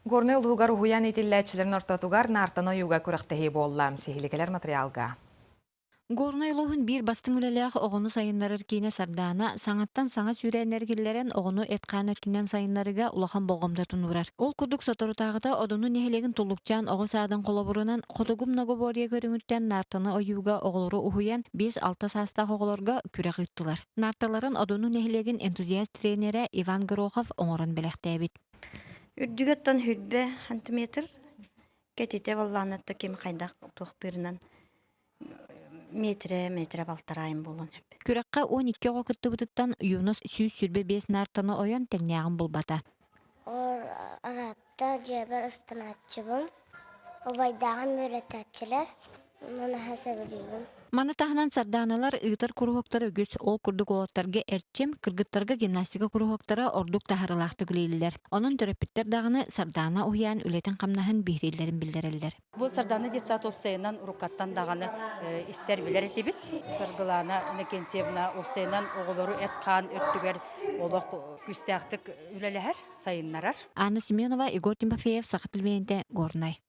Горнай улууһугар уһуйаан иитиллээччилэрин ортотугар наартаны ойууга күрэхтэһии буолла. Сиһиликэлэр матырыйаалга. Горнай улууһун биир бастыҥ үлэлээх оҕону сайыннарар киинэ Сардаана саҥаттан саҥа сүүрээннэр киллэрэн оҕону эт-хаан өттүнэн сайыннарыыга улахан болҕомтотун уурар. Ол курдук соторутааҕыта Одуну нэһилиэгин Туллукчаан оҕо саадын холобурунан Хотугу многоборье көрүҥүттэн наартаны ойууга оҕолору уһуйан 5-6 саастаах оҕолорго күрэх ыыттылар. Наарталарын Одуну нэһилиэгин энтузиаст тренерэ Иван Горохов оҥорон бэлэхтээбит. Үрдүгэ оттон хүрбэ сантиметр кэтитэ буоллаҕына ким хайдах туохтуурунан метрэ метрэ балтараайым буолуон сөп. Күрэххэ 12 оҕо кыттыбытыттан Юнус 125 наартаны ойон тэҥнээҕин булбата. Араатта дьиэбэр ыстанааччыбын, убайдааҕым үөрэтээччилэр, наһаа сөбүлүүбүн. Маны таһынан сардааналар ыытар куруһуоктара үгүс. Ол курдук уолаттарга эрчим, кыргыттарга гимнастика куруһуоктара ордук таһаарыылаахтык үлэлииллэр. Онон төрөппүттэр даҕаны Сардаана уһуйаан үлэтин-хамнаһын биһирииллэрин биллэрэллэр. Бу Сардаана детсад уопсайынан уруккаттан даҕаны истэр билэр этибит. Саргылаана Иннокентьевна уопсайынан оҕолору эт-хаан өттүгэр олох күүстээхтик үлэлэһэр, сайыннарар. Анна Семенова, Егор Тимофеев, Саха телевидениетэ, Горнай.